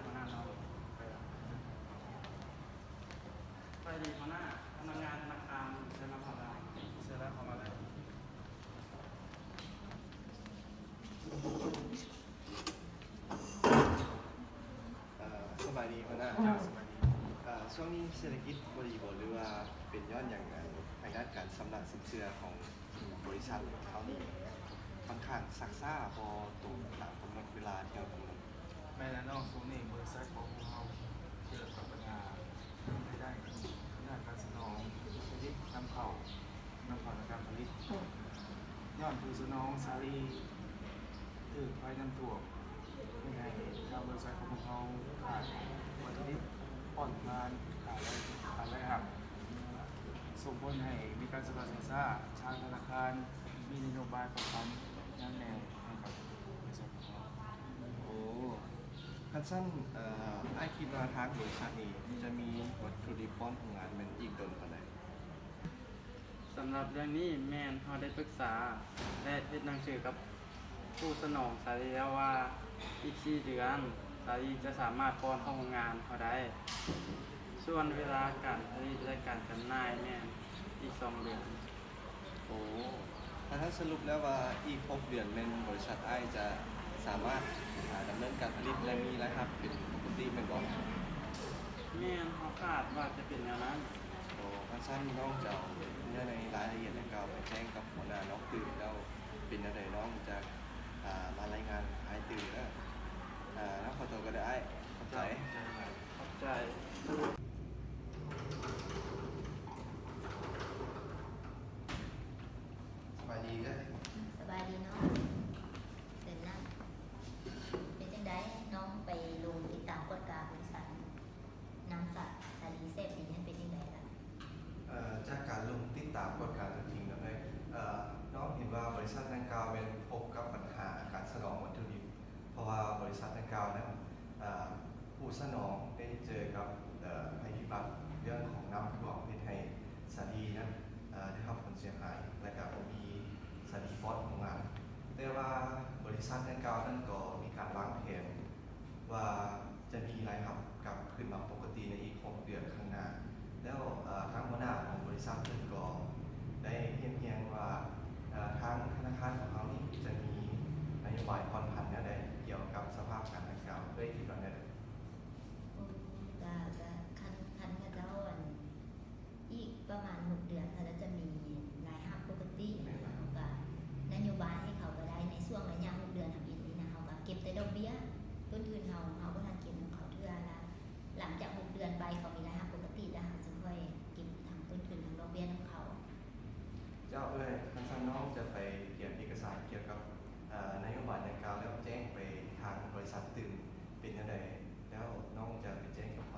ຫົວໜ້າເນາະ ໄປລະ ສະບາຍດີຫົວໜ້າ ພະນັກງານທະນາຄານເຊີນນຳເຂົ້າໄດ້ ເຊີນນຳເຂົ້າມາໄດ້. ເອີ ສະບາຍດີຫົວໜ້າ. ເຈົ້າ ສະບາຍດີ. ເອີ ຊ່ວງນີ້ເສດຖະກິດບໍ່ດີບໍ ຫຼືວ່າເປັນຍ້ອນຫຍັງ ທາງດ້ານການຊຳລະສິນເຊື່ອຂອງບໍລິສັດເຮົານີ້ຄ່ອນຂ້າງຊັກຊ້າ ບໍ່ຕົງຕາມກຳນົດເວລາທີ່ເຮົາກຳນົດ? ແມ່ນແລ້ວເນາະ ຊ່ວງນີ້ບໍລິສັດຂອງພວກເຮົາເຈີກັບບັນຫາ ລາຍໄດ້ ທາງດ້ານການສະໜອງວັດຖຸດິບນຳເຂົ້າ ນຳເຂົ້າໃນການຜະລິດ ຍ້ອນຜູ້ສະໜອງສາລີຖືກໄພນ້ຳຖ້ວມ ເຮັດໃຫ້ທາງບໍລິສັດຂອງພວກເຮົາຂາດວັດຖຸດິບປ້ອນງານ ຂາດລາຍ ຂາດລາຍຮັບ ສົ່ງຜົນໃຫ້ມີການຊຳລະສິນຄ້າ. ທາງທະນາຄານມີນະໂຍບາຍຜ່ອນຜັນງານແດ່ໃຫ້ກັບ ໂອ້ ຄັນຊັ້ນ ເອີ ອ້າຍຄິດວ່າທາງບໍລິສັດນີ້ຈະມີວັດຖຸດິບປ້ອນໂຮງງານແມ່ນອີກດົນປານໃດ? ສຳລັບເລື່ອງນີ້ແມ່ນເຮົາໄດ້ປຶກສາ ແລະ ເຮັດໜັງສືກັບຜູ້ສະໜອງສາລີແລ້ວວ່າ ອີກສີ່ເດືອນ ສາລີຈະສາມາດປ້ອນເຂົ້າໂຮງງານເຮົາໄດ້. ສ່ວນເວລາການຜະລິດ ແລະ ການຈຳໜ່າຍແມ່ນອີກສອງເດືອນ. ໂອ້ ຖ້າຊັ້ນສະຫຼຸບແລ້ວວ່າອີກຫົກເດືອນແມ່ນບໍລິສັດອ້າຍຈະສາມາດ ອາ ດຳເນີນການຜະລິດ ແລະ ມີລາຍຮັບເປັນປົກກະຕິແມ່ນບໍ່? ແມ່ນ, ເຮົາຄາດວ່າຈະເປັນແນວນັ້ນ. ໂອ້ ຄັນຊັ້ນນ້ອງຈະເອົາເນື້ອໃນລາຍລະອຽດດັ່ງກ່າວໄປແຈ້ງກັບຫົວໜ້ານ້ອງຕື່ມ ແລ້ວເປັນແນວໃດນ້ອງຈະ ອາ ມາລາຍງານອ້າຍຕື່ມເດີ. ອາ ນ້ອງຂໍຕົວກ່ອນເດີອ້າຍ. ຂອບໃຈ. ຂອບໃຈ. ສະບາຍດີເດີ. ສະບາຍດີນ້ອງ. ເຊີນນັ່ງ. ເປັນຈັ່ງໃດ ນ້ອງໄປລົງຕິດຕາມກວດກາບໍລິສັດນ້ຳສາ ສາລີແຊບດີນັ້ນເປັນຈັ່ງໃດລະ? ເອີ ຈາກການລົງຕິດຕາມກວດກາຕົວຈິງແລ້ວເອີຍ ເອີ ນ້ອງເຫັນວ່າບໍລິສັດດັ່ງກ່າວແມ່ນພົບກັບບັນຫາການສະໜອງວັດຖຸດິບ ເພາະວ່າບໍລິສັດດັ່ງກ່າວນັ້ນ ເອີ ຜູ້ສະໜອງໄດ້ເຈີກັບ ເອີ ໄພພິບັດເລື່ອງຂອງນ້ຳຖ້ວມ ເຮັດໃຫ້ສາລີນັ້ນ ເອີ ໄດ້ຮັບຜົນເສຍຫາຍ ແລະ ກະບໍ່ມີສາລີປ້ອນໂຮງງານ. ແຕ່ວ່າບໍລິສັດດັ່ງກ່າວນັ້ນກໍມີການວາງແຜນວ່າຈະມີລາຍຮັບກັບຄືນມາປົກກະຕິໃນອີກຫົກເດືອນຂ້າງໜ້າ. ແລ້ວ ເອີ ທາງຫົວໜ້າຂອງບໍລິສັດເພິ່ນກໍໄດ້ຮຽບຮຽງວ່າ ເອີ ທາງທະນາຄານຂອງເຮົານີ້ຈະມີນະໂຍບາຍຜ່ອນຜັນແນວໃດກ່ຽວກັບສະພາບການດັ່ງກ່າວ? ເອື້ອຍຄິດວ່າແນວໃດ? ໂອ້ ກະ ກະ ຄັນ ຄັນເຂົາເຈົ້າ ອັນ ອີກປະມານຫົກເດືອນ ເຂົາເຈົ້າຈະມີລາຍຮັບປົກກະຕິ ແມ່ນ ເຮົາກະນະໂຍບາຍໃຫ້ເຂົາກະໄດ້ ໃນຊ່ວງໄລຍະຫົກເດືອນທຳອິດນີ້ນະ ເຮົາກະເກັບແຕ່ດອກເບ້ຍ ຕົ້ນທຶນເຮົາ ເຮົາບໍ່ທັນເກັບນຳເຂົາເທື່ອລະ ຫຼັງຈາກຫົກເດືອນໄປ ເຂົາມີລາຍຮັບປົກກະຕິລະ ເຮົາຈຶ່ງຄ່ອຍເກັບທັງຕົ້ນທຶນທັງດອກເບ້ຍນຳເຂົາ. ເຈົ້າເອີຍ ຄັນຊັ້ນນ້ອງຈະໄປກຽມເອກະສານກ່ຽວກັບ ເອີ ນະໂຍບາຍດັ່ງກ່າວ ແລ້ວແຈ້ງໄປທາງບໍລິສັດຕື່ມ ເປັນແນວໃດ? ແລ້ວນ້ອງຈະໄປແຈ້ງກັບໃຜ